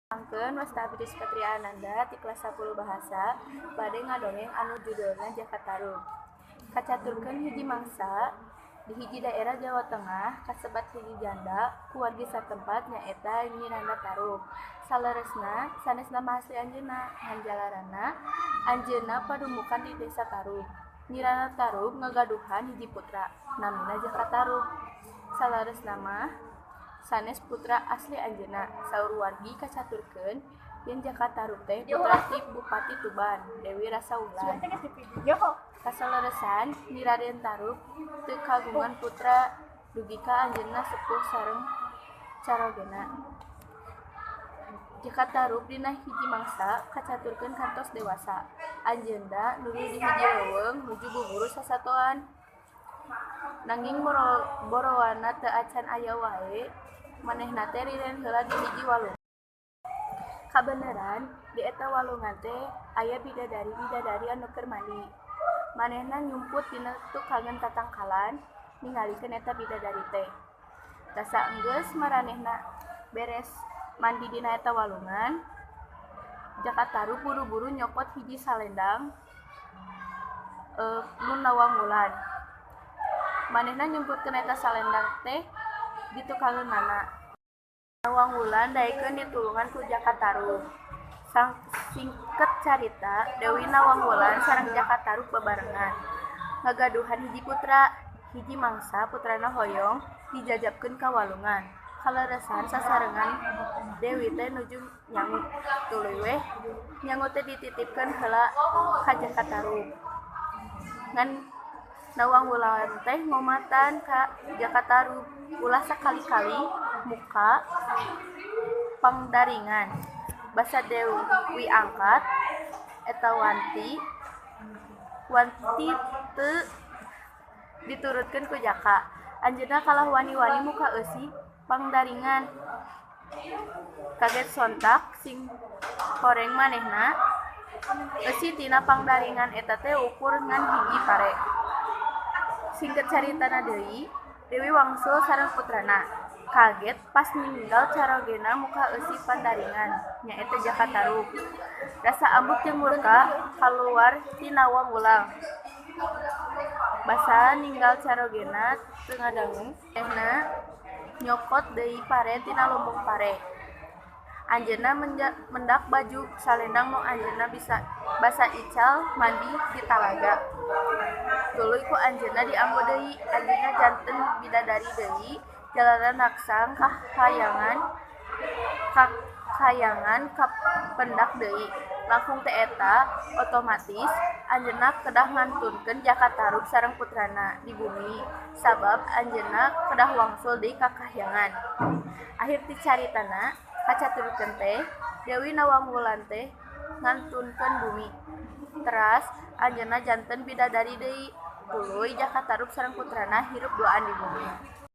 Tepangkeun, wasta abdi Satria Ananda ti kelas 10 bahasa bade ngadongeng anu judulna Jaka Tarub. Kacaturkeun hiji mangsa di hiji daerah Jawa Tengah kasebat hiji janda ku wargi satempat nyaeta Nyi Randa Tarub. Saleresna sanes nama asli anjeunna, ngan jalaranna anjeunna padumukan di desa Tarub. Nyi Randa Tarub ngagaduhan hiji putra namina Jaka Tarub. Saleresna mah sanes putra asli anjeunna, saur wargi kacaturkeun yen Jaka Tarub teh putra ti Bupati Tuban, Dewi Rasawulan. Kasaleresan Nyi Raden Tarub teu kagungan putra dugi ka anjeunna sepuh sareng carogena. Jaka Tarub dina hiji mangsa kacaturkeun kantos dewasa. Anjeunna nuju di hiji leuweung nuju buburu sasatoan. Nanging borowana teu acan aya wae, manehna teh riren heula di hiji walungan. Kabeneran di eta walungan teh aya bidadari-bidadari anu keur mandi. Manehna nyumput dina tukangeun tatangkalan ningalikeun eta bidadari teh. Basa enggeus maranehna beres mandi dina eta walungan, Jaka Tarub buru-buru nyokot hiji salendang nu nawang wulan. Manehna nyumputkeun eta salendang teh di tukangeunana. Nawang Wulan daekeun ditulungan ku Jaka Tarub. Singket carita, Dewi Nawang Wulan sareng Jaka Tarub babarengan ngagaduhan hiji putra. Hiji mangsa putrana hoyong dijajabkeun ka walungan. Kaleresan sasarengan Dewi teh nuju nyangu, tuluy weh nyangu teh dititipkeun heula ka Jaka Tarub. Ngan Nawang Wulan teh ngomatan ka Jaka Tarub ulah sakali-kali muka pangdaringan. Basa Dewi angkat eta wanti teu diturutkeun ku Jaka. Anjeunna kalah wani-wani muka eusi pangdaringan. Kaget sontak sing horeng manehna, eusi tina pangdaringan eta teh ukur ngan hiji pare. Singket caritana deui, Dewi wangsul sareng putrana. Kaget pas ninggal carogena muka eusi pandaringan, nyaeta Jaka Tarub. Rasa ambek jeung murka kaluar ti Nawang Wulan. Basa ninggal carogena teu ngadangu, manehna nyokot deui pare tina lumbung pare. Anjeunna mendak baju salendang nu anjeunna basa ical mandi di talaga. Tuluy ku anjeunna dianggo deui, anjeunna janten bidadari deui jalaran raksang kakhayangan kapendak deui. Langkung ti eta, otomatis anjeunna kedah ngantunkeun Jaka Tarub sareng putrana di bumi sabab anjeunna kedah wangsul deui ka kahyangan. Akhir ti caritana kacaturkeun teh Dewi Nawang Wulan teh ngantunkeun bumi. Teras anjeunna janten bidadari deui. Tuluy Jaka Tarub sareng putrana hirup duaan di bumi.